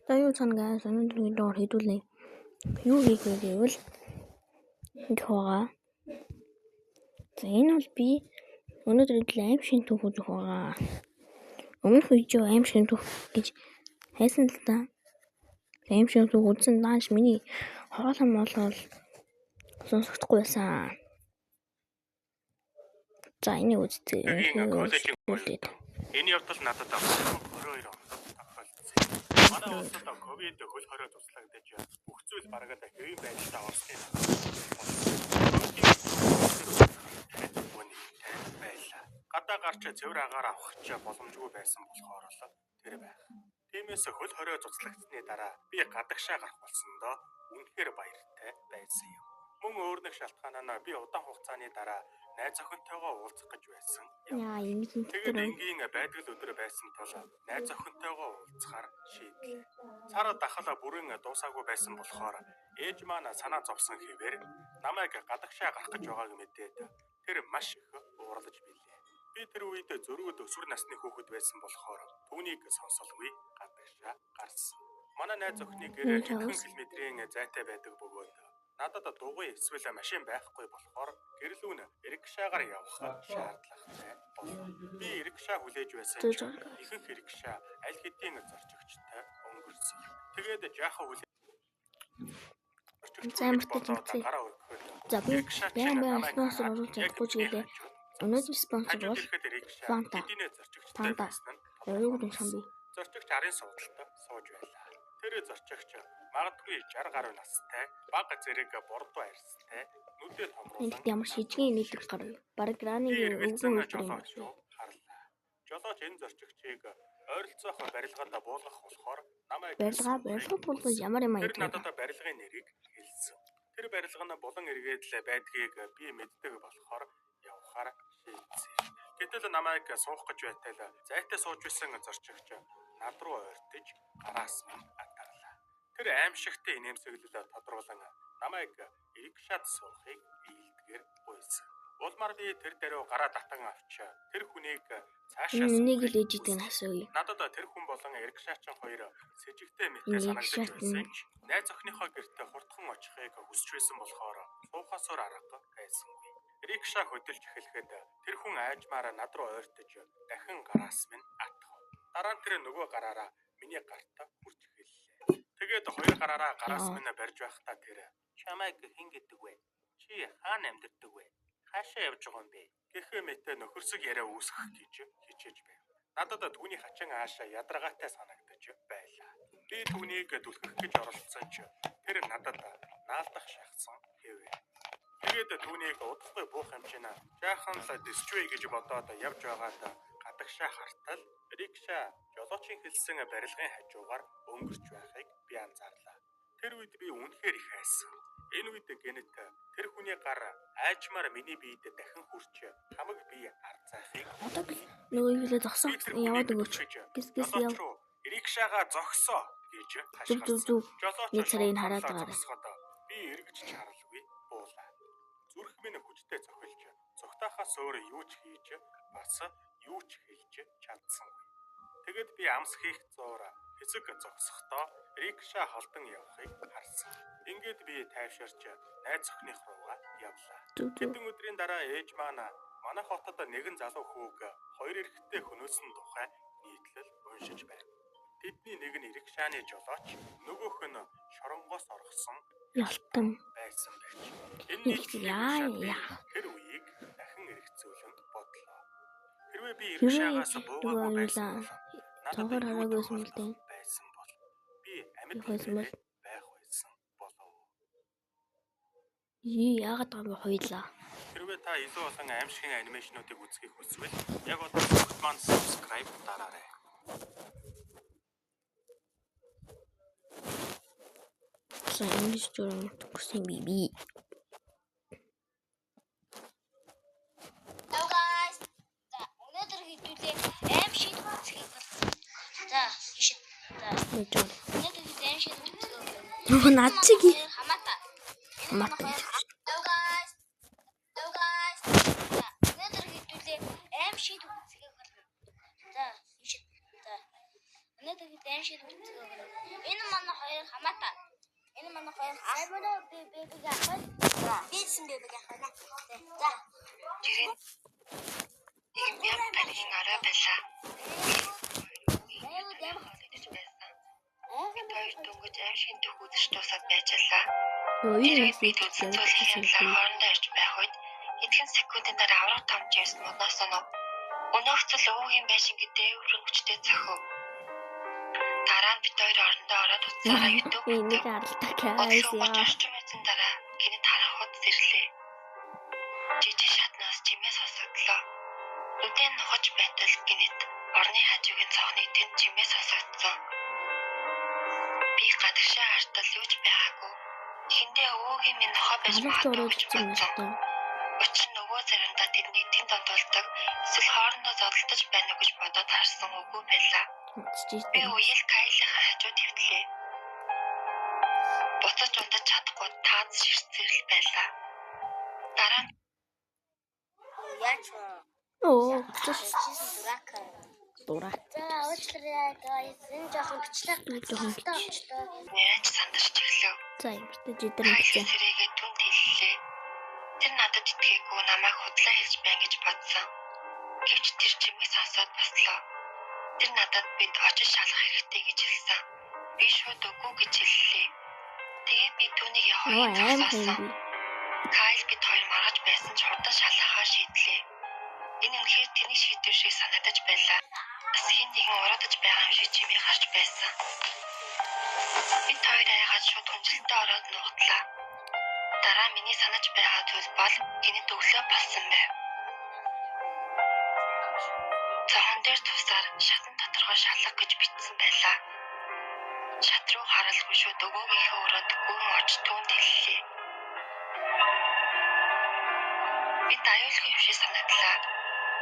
За юу цаана guys, өнөөдрийн видеоор хэдүүлээ. Юу хийх вэ гэвэл ингэх байгаа. За, энэ бол би өнөөдөр хэдүүлээ аймшгийн түүх үзэх байгаа. Өмнөх видео аймшгийн түүх гэж хайсан л да. Аймшгийн түүх үзсэн дааш миний хоолой молол сонсогдохгүй байсан. За, энийг үзтээ. Коллежийн Үлдээд. Энэ явдал надад 2022 онд тохиолдсон. Манай улсад ковид хөл хорой туслагдаж, бүх зүйл бараг л хэвийн байдалд орсны байлаа. Гадаа гарч цэвэр агаар авах ч боломжгүй байсан болохоор л тэр байх. Тиймээс хөл хорой цуцлагдсаны дараа би гадагшаа гарах болсондоо үнэхээр баяртай байсан юм. Мөн өөр нэг шалтгаан нь би удаан хугацааны дараа найз охинтойгоо уулзах гэж байсан юм. Яа, ингэж Тэгээд энэ энгийн байдал өдөр байсан тул найз охинтойгоо уулзахаар шийдлээ. Цар дахал бүрэн дуусаагүй байсан болохоор ээж маань санаа зовсон хэвээр намайг гадагшаа гарах гэж байгааг мэдээд тэр маш их уурлаж билээ. Би тэр үед зөрүүд өсвөр насны хүүхэд байсан болохоор түүнийг сонсолгүй гадагшаа гарсан. Манай найз охины гэр хэдхэн километрийн зайтай байдаг бөгөөд надад дугуй эсвэл машин байхгүй болохоор гэрлүүн рикшагаар явах шаардлагатай болов. Би рикша хүлээж байсан ч ихэнх рикша аль хэдийн зорчигчтой өнгөрсөн. Тэгээд жаахан хүлээж За, ямар ч үзье. гараа өргөхөд За, би рикшачин баян баян намайг спонсор хараад оруулж яг чадахгүй ч миний гэлээ. хажууд Өнөөдөр спонсор хажууд бол ирэхэд рикша Fanta. хэдийнэ зорчигчтой Fanta. байсан нь Юу гэдэг юм бэ? Зорчигч арын суудалд сууж байлаа. Тэр зорчигч магадгүй 60 гаруй настай, бага зэрэг бордоо арьстай, нүдээ томруулан Энд ямар шижгийн нийлэг гарав. Бараг би Гранигийн эргэлзэн өвгөн өдөр юм жолооч шиг. руу харлаа. Жолооч энэ зорчигчийг ойролцоох барилгад буулгах болохоор намайг Барилга, барилга буулгаж ямар юм Тэр аяд вэ? надад барилгын нэрийг хэлсэн. Тэр барилга нь булан эргээд л байдгийг би мэддэг болохоор явахаар шийдсэн. Гэтэл намайг суух гэж байтал зайтай сууж байсан зорчигч над руу ойртож гараас минь атарлаа. Тэр аимшигтай инээмсэглэл тодруулан намайг рикшад суухыг ээлдгээр гуйсан. Улмаар би тэр даруй гараа татан авч тэр хүнийг цаашаа Энийг л суухыг ээж идэг асууя. Надад тэр хүн болон рикшачин хоёр сэжигтэй мэтэй Энэ санагдаж рикшачин. байсан ч найз охиныхоо гэртээ хурдхан очихыг хүсэж байсан болохоор суухаас өөр арга байсангүй. Рикша хөдөлж эхлэхэд тэр хүн айжмаараа над руу ойртож дахин гараас минь атгав. Дараа нь тэр нөгөө гараараа миний гарт хүрч эхэллээ. Тэгээд хоёр гараараа гараас Яа. минь барьж байхдаа тэр чамайг хэн гэдэг вэ? Чи хаана амьдардаг вэ? Хаашаа явж байгаа юм бэ? Гэх мэт нөхөрсөг яриа үүсгэх гэж хичээж байв. Надад түүний хачин ааш ядаргаатай санагдаж байлаа. Би түүнийг түлхэх гэж оролдсон ч тэр надад наалдах шахсан хэвээ. Тэгээд түүнийг удахгүй буух юм чинь жаахан л дисчвэ гэж бодоод явж байгаад гадагшаа хартал рикша жолоочийн хэлсэн барилгын хажуугаар өнгөрч байхыг би анзаарлаа. Тэр үед би үнэхээр их айсан. Энэ үед гэнэт тэр хүний гар айжмаар миний биед дахин хүрч хамаг бие арзайхыг Одоо би нөгөө юу лээ зогсоо би тэр яваад хүнийг өгөөч. түлхэж, Гис гис жолооч яв. руу рикшагаа зогсоо гэж Зүг зүг хашгирсан. зүг. Жолооч Нэг царайг нь шууд хараад талаа байгаарай. зогсоход би эргэж чаралгүй буулаа. Зүрх минь хүчтэй цохилж, цухтаахаас өөр юу ч хийж, бас юу ч хэлж чадсангүй. Тэгээд би амс хийх зуур хэсэг зогсохдоо рикша холдон явахыг харсан. Ингээд би тайвширч найз охиных руугаа явлаа. Зүг зүг. Хэдэн өдрийн дараа ээж маань манай хотод нэгэн залуу хүүг хоёр эрэгтэй хөнөөсөн тухай нийтлэл уншиж байв. Тэдний нэг нь рикшааны жолооч, нөгөөх нь шоронгоос орхосон Ялтан. байсан байж. Энэ Нэг нийтлэлийг яа уншаад би яа. тэр үеийг дахин эргэцүүлэн бодлоо. Хэрвээ би Хэрвээ рикшаагаас буугаагүй нөгөө байсан юулаа бол надад цонхоор юу хараагүй байсан тохиолдох л дээ. байсан бол би амьд Юу байсан бол? хэвээрээ байх байсан болов. Ий, яагаад байгаа юм бэ хоёлаа. Хэрвээ та илүү олон аимшигын анимашнуудыг үзэхийг хүсвэл яг одоо бүгд маань subscribe дараарай. За, ингэж зүрх төгсөн би би. Hello guys. За, өнөөдөр хэдүүлээ аймшиг үзэхийг болсон. За, ийш. За, Нэг жоо. өнөөдөр хэд аймшиг үзэхийг болсон. Нөгөө над чиг Хамаата. Хамаата. Hello guys. Hello guys. За, өнөөдөр хэдүүлээ аймшиг үзэхийг болсон. За, ийш. За. Өнөөдөр хэд аймшиг үзэхийг болсон. Энэ манай хоёр хамаатан. Энэ манай хоёр ах. Би бэбиг авах. Би ч бэбиг авах. За. Жирийн нэг 1000 гаргийн орой байлаа. Аюу дэм. Гэж байсан. Бид хоёр дөнгөж аим шин дөх үзэж дуусаад байж байлаа. Йоо Тэр энэ үед бид үзсэн зүйлийн талаар хоорондоо ярьж байх үед эдгэн секундын дараа авраг том Джеймс модноос онов. Өнөөгцөл өвөгийн байшин гэдэг өвчтэй цохив. Дараа нь бид хоёр орондоо ороод утсаараа YouTube Энийг үзэв. аралдаг guys Өглөө 30 яа. орчим минутын дараа гэнэт харанхуйд сэрлээ. Жижиг шатнаас чимээ сонсогдлоо. Нүдэн нухаж байтал гэнэт орны хажуугийн цонхны тэнд чимээ сонсогдсон. Би гадагшаа хартал юуж байгаагүй. Эхэндээ өвөөгийн минь нохой байж Алууч магадгүй ороод гэж ирсэн юм бодсон. байна. Учир нь өвөө заримдаа тэднийг тэнд онтуулдаг эсвэл хоорондоо зодолдож байна уу гэж бодоод харсан үгүй байлаа. Би үеэл Кайлынхаа хажууд хэвтлээ. Буцаж унтаж чадахгүй тааз ширцэрл байлаа. Дараа нь Яаж вэ? Оо, Дурак. дурак. За уучлаарай guys. Энэ жоохон бичлэг Жоохон бичлэг. нэрэж сандарч эхлэв. За ямартай жидэр Кайл мэдээ. сэрээгээ түнд хэллээ. Тэр надад итгээгүй намайг худлаа хэлж байна гэж бодсон. Гэвч тэр чимээ сонсоод бослоо. Тэр надад бид очиж шалах хэрэгтэй гэж хэлсэн. Би шууд үгүй гэж хэллээ. Тэгээд би түүнийг Оо явахыг аим зогсоосон. юм би. Кайл бид хоёр маргаж байсан ч хурдан шалахаа шийдлээ. Энэ үнэхээр тэнийг шийдвэр шиг санагдаж байлаа. Бас хэн нэгэн уруудаж байгаа юм шиг чимээ гарч байсан. Бид хоёр айгаад шууд хүнжилтээ ороод нуугдлаа. Дараа миний санаж байгаа зүйл бол гэнэт өглөө болсон байв. Цохон дээр тусаар шатан доторхоо шалга гэж бичсэн байлаа. Шат руу харалгүй шууд өвөөгийнхөө өрөөнд гүн орж түүнд хэллээ. Бид аюулгүй юм шиг санагдлаа.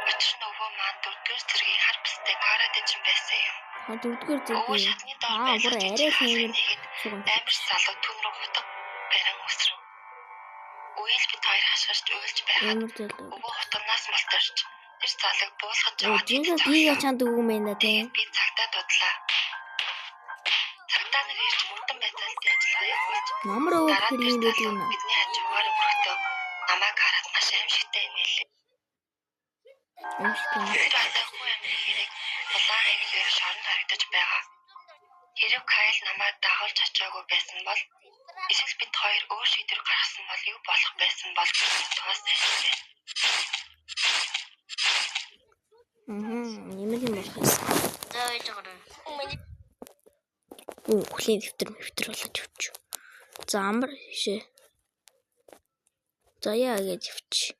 Учир нь өвөө маань дөрөвдүгээр зэргийн хар бүстэй каратэчин байсан юм. А дөрөвдүгээр Өвөө зэргийн. шатны доор Аа бүр байлгаж арай жижиг л хаалгыг нэмэр нэгэд суган. амар залуу түн рүү хутга барин өсрөв. Үеэл бид хоёр хашгирч уйлж байхад Ямар залуу. өвөө хутганаас мултарч тэр залыг буулгаж Оо аваад жинхэнэ тэнд би зогслоо. чанд өгөн байна да тий. Тэгээд би цагтаа дудлаа. Цагтаа нар ирж мөрдөн байцаалтын ажиллагаа явуулж Ямар өвөө дараа тэр хэрэг юм бэ залуу юм. бидний хажуугаар өргөтөө намайг хараад маш аимшигтай инээлээ. Аимшигтай. Тэр одоо хүн амины хэрэг улаан хэвлээр шоронд харагдаж байгаа. Хэрв Кайл намайг дагуулж очиагүй байсан бол эсвэл бид хоёр өөр шийдвэр гаргасан бол юу болох байсан бол гэж боддогоос айштай. Аа нэмэр юм болох юм. За байж байгаа. Миний Үу хүлийн дэвтэр мэвтэр болоод явчих. За амар шээ. За яа гэж явчих.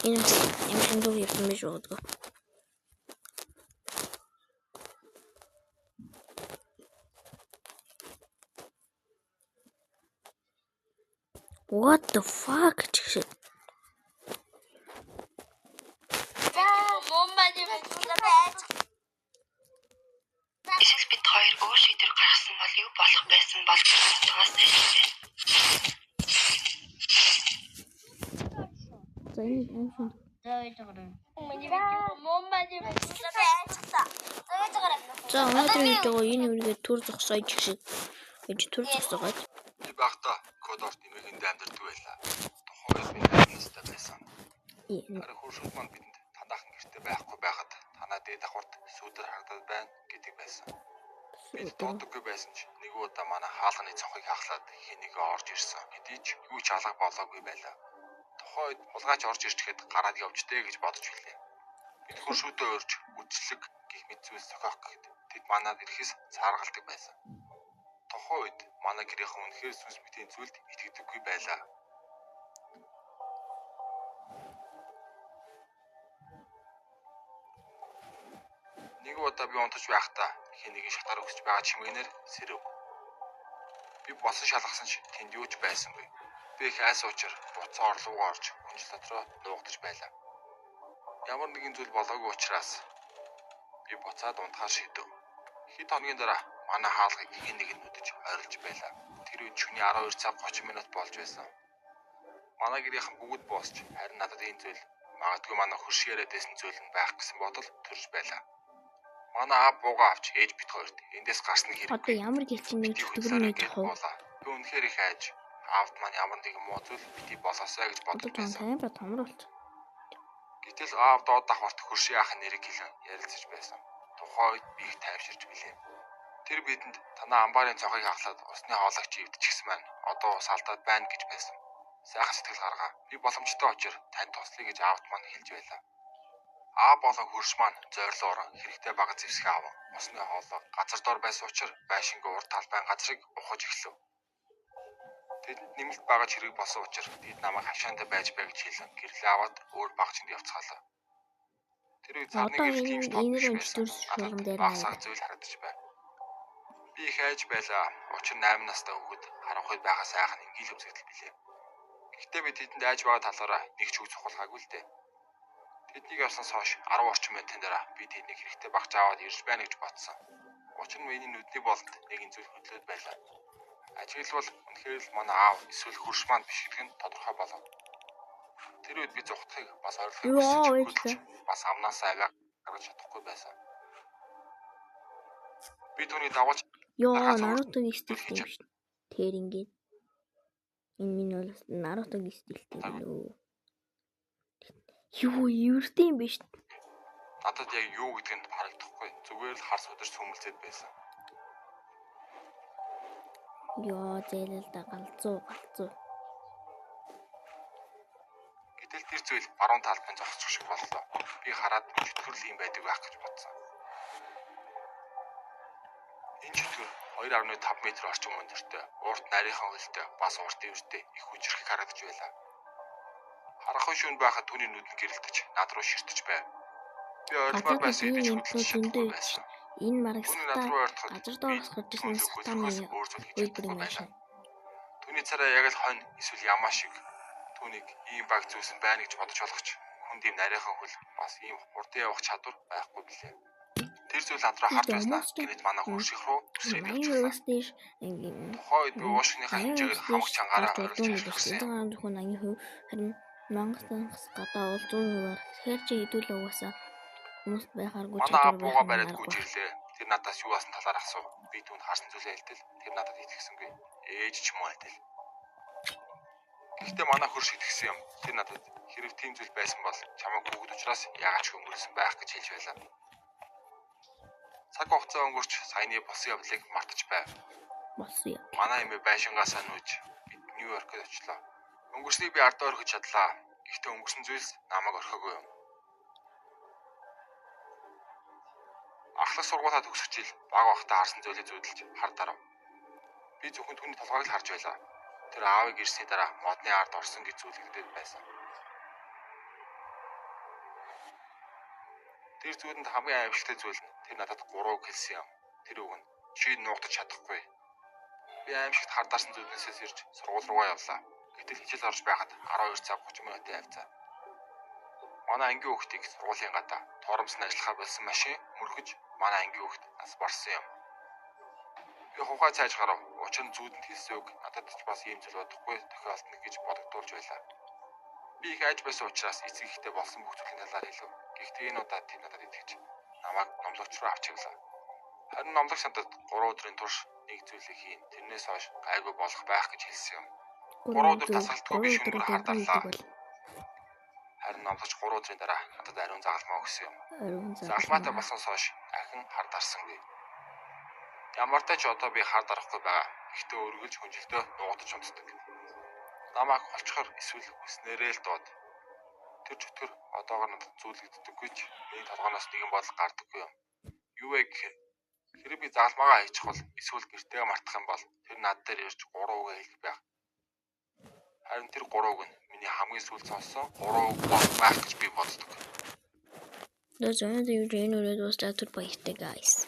Энэ бас юм шиндүү явсан байж магадгүй. What the fuck чигшээ. За муу маань байж. Эсвэл бид хоёр өөр шийдвэр гаргасан бол юу болох байсан бол гэж боддогоос айштай. За энэ аим шиндүү. За байж байгаа. Миний муу маань байж. За байж байгаа. За өнөөдрийн видеого энэ үргээ төр зогсоё чигшээ. Гэж төр зогсоогоод. Би багада Кодорт нэмэхэнд амьдардаг байлаа. Тухайн үед би 8 настай байсан. Харин хөршүүд маань бидэнд танаахан гэрте байхгүй байхад танаа дээд давхарт сүүдэр харагдаад байна гэдэг байсан. Бид дуудаггүй байсан ч нэг удаа манай хаалганы цонхыг хахлаад хэн нэгэн орж ирсэн. Хэдий ч юу ч алга болоогүй байлаа. Тухайн үед хулгайч орж ирчгээд гараад явждээ гэж бодож билээ. Бид хөршүүдөө урьж үдшилэг гих мэт зүйлс зохиох гэхэд тэд манад ирэхээс цааргалдаг байсан. Тухайн үед манай гэрийнхэн үнэхээр сүнс мэтийн зүйлд итгэдэггүй байлаа. Нэг удаа би унтаж байхдаа хэн нэгэн шатаар өсөж байгаа чимээнээр сэрэв. Би босон шалгасан ч тэнд юу ч байсангүй. Би их айс учир буцаа орлогоо орж унжил дотроо нуугдаж байлаа. Ямар нэгэн зүйл болоогүй учраас би буцаад унтахаар шийдэв. Хэд хоногийн дараа манай хаалгыг хэн нэгэн нүдэж ойрлж байлаа. Тэр үед шөнийн 12 цаг 30 минут болж байсан. Манай гэрийнхэн бүгд боосч харин надад энэ зүйл магадгүй манай хөрш яриад байсан зүйл нь байх гэсэн бодол төрж байлаа. Манай аав буугаа авч ээж бит хоёрт эндээс гарсан Одоо хэрэггүй. ямар гэрчин нэг Бити чөтгөр хөлсөөрэй нээж гэд авах вэ? буулаа. Би үнэхээр их айж аавд маань ямар нэгэн муу зүйл бити болоосай гэж Одоо бодож жоон байсан. таймра томор болчих. Гэтэл аав доод давхарт хөршийн ахын нэрийг хэлэн ярилцаж байсан. Тухайн үед би их тайвширч билээ. Тэр бидэнд танаа амбарын цонхыг хаглаад усны хоолойг чи эвдчихсэн байна. Одоо ус алдаад байна гэж байсан. Сайхан сэтгэл гаргаа. Би боломжтой учир танд туслая гэж аавд маань хэлж байлаа. Аав болон хөрш маань зорилоор хэрэгтэй бага зэвсгээ аван усны хоолой газар дор байсан учир байшингийн урд талбайн газрыг ухаж эхлэв. Тэдэнд нэмэлт багаж хэрэг болсон учир тэд намайг хашаандаа байж бай гэж хэлэн гэрлээ аваад өөр багчинд явцгаалаа. Тэр үед зарны Одоо гэрэл тийм ч энэ тод энэ биш рүү байсан. чөтгөр Надад шулган дээр баг найд. саг зүйл харагдаж байв. Би их айж байлаа. Учир нь 8 настай хүүхэд харанхуй байгаа сайхан энгийн үзэгдэл билээ. Гэхдээ би тэдэнд айж байгаа талаараа нэг ч үг цухалгаагүй л дээ. Тэднийг явснаас хойш 10 орчим минутын дараа би тэднийг хэрэгтэй багж аваад ирж байна гэж бодсон. Учир нь миний нүдний болонд нэгэн зүйл хөдлөөд байлаа. Ажиглавал үнэхээр л манай аав эсвэл хөрш маань биш гэдэг нь тодорхой болов. Тэр үед би зугтахыг бас ойрлохыг Йоо, хүсэж ээжтэй. хөдөлж бас амнаасаа аваа гаргаж чадахгүй байсан. Би түүнийг дагуулж Йоо, дарахаас өөр Наруто-гийн зүйл стилтэй хийж юм биш. Тэр ингээд энэ минь бол Наруто-гийн стилтэй чадаагүй. гэнэ. Юу, эвэртэй юм биш. Надад яг юу гэдэг нь харагдахгүй. Зүгээр л хар сударч сүмэлзээд байсан. Йоо, зээлэл да галзуу, галзуу. Гэтэл тэр зүйл баруун талд минь зогсчих шиг боллоо. Би хараад чөтгөр л юм байдаг байх гэж бодсон. Энэ чөтгөр 2.5 м орчим өндөртэй, урт нарийнхан хөлтэй, бас урт эвэртэй их хүчрхэг харагдаж байлаа. Харанхуй шүүн байхад түүний нүд нь гэрэлтэж над руу ширтэж байв. Би ойрломоор Газар байсан ийм хэдий ч юм хөдөлж зөндөө чадахгүй байдаг байсан. шин. Энэ бараг Түүний над сатаа руу ойртоход газар доор би гарч ирсэн түүний сатааны хөлөхөөс өөр зүйл хийж үйлдвэр чадахгүй юм байлаа. шин. Түүний царай яг л хонь эсвэл ямаа шиг түүнийг ийм баг зүүсэн байна гэж бодож болох ч хүнд ийм нарийнхан хөл бас ийм хурдан явах чадвар байхгүй билээ. Тэр зүйл над руу Би харж байснаа монстр гэнэт манай хөрших рүү үсрээд явчихлаа. 80%-аас дээш ингээд Тухайн үед би уушгиныхаа хэмжээгээр 80%-аас хамаг дээш чангаараа гарч орилж удаа гэдэг ашигласан чинь юм. энэ зөвхөн 80%, харин Монголоос гадаа бол 100%-аар. Тэгэхээр чи хэдүүлээ угаасаа хүмүүст байхааргүй Манай аав чадвар байх буугаа нь бариад аргагүй. гүйж ирлээ. Тэр надаас юу асан талаар асуув. Би түүнд харсан зүйлээ хэлтэл тэр надад итгэсэнгүй. Ээж ч юм уу адил. Гэхдээ манай хөрш итгэсэн юм. Тэр надад хэрэг тийм зүйл байсан бол чамайг хүүхэд учраас яагаад ч өнгөрсөн байх гэж хэлж байлаа. Цаг хугацаа өнгөрч саяны болсон явдлыг мартаж байв. Болсон юм. Манай эмээ байшингаасаа нүүж бид Нью-Йоркод очлоо. Өнгөрснийг би ардаа орхиж чадлаа. Гэхдээ өнгөрсөн зүйлс намайг орхиогүй юм. Ахлах сургуулаа төгсөх жил баг байхдаа харсан зүйлээ зүүдэлж хар дарав. Би зөвхөн түүний толгойг л харж байлаа. Тэр аавыг ирсний дараа модны ард орсон гэж зүйлэгдээд байсан. Тэр зүүдэнд хамгийн аимшигтай зүйл нь тэр надад гурав үг хэлсэн юм. Тэр үг нь чи нуугдаж чадахгүй. Би аимшигт хар дарсан зүуднээсээ ирж сургууль руугаа явлаа. Гэтэл хичээл орж байхад 12 цаг 30 минутын хавцаа. Манай ангийн хүүхдийг сургуулийн гадаа торомсон ажиллахаа болсон машин мөргөж манай ангийн хүүхд нас барсан юм. Би хувхай цайж гарав. Учир нь зүүдэнд хэлсэн үг надад ч бас ийм зүйл бодохгүй тохиолдно гэж бодогдуулж байлаа. Би их айж байсан учраас эцэг ихтэй болсон бүх зүйлийн талаар хэлв. Гэхдээ энэ удаа тэд надад итгэж намайг номлогч руу авч явлаа. Харин номлогч надад 3 өдрийн турш нэг зүйлийг хийн. Тэрнээс хойш гайгүй болох байх гэж хэлсэн юм. 3 өдөр тасралтгүй би 3 шөнө өдөр бүр хар дөрвөн дарлаа. гэдэг бол Харин номлогч 3 өдрийн дараа надад ариун загалмаа өгсөн юм. ариун Загалмаатай загалмаа. болсоос хойш ахин хар дарсангүй. Ямартай ч одоо би хар дарахгүй байгаа. Гэхдээ өргөлж хүнжилтөө нуугдаж унтдаг. Намайг холчхор эсвэл хүснээрээ л дууд. Тэр чөтгөр одоогор надад зүүлэгддэггүй ч миний толгооноос нэгэн бодол гардаггүй юм. Юу вэ гэхээр хэрэг би загалмаагаа хийчих бол эсвэл гэртээ мартах юм бол тэр над дээр ирж 3 үгээ хэлэх байх. Харин тэр 3 үг нь миний хамгийн сүүлд сонссон 3 үг болох байх гэж би боддог. За энэ видео энэ үрээд дуусчаа түр баяртай guys.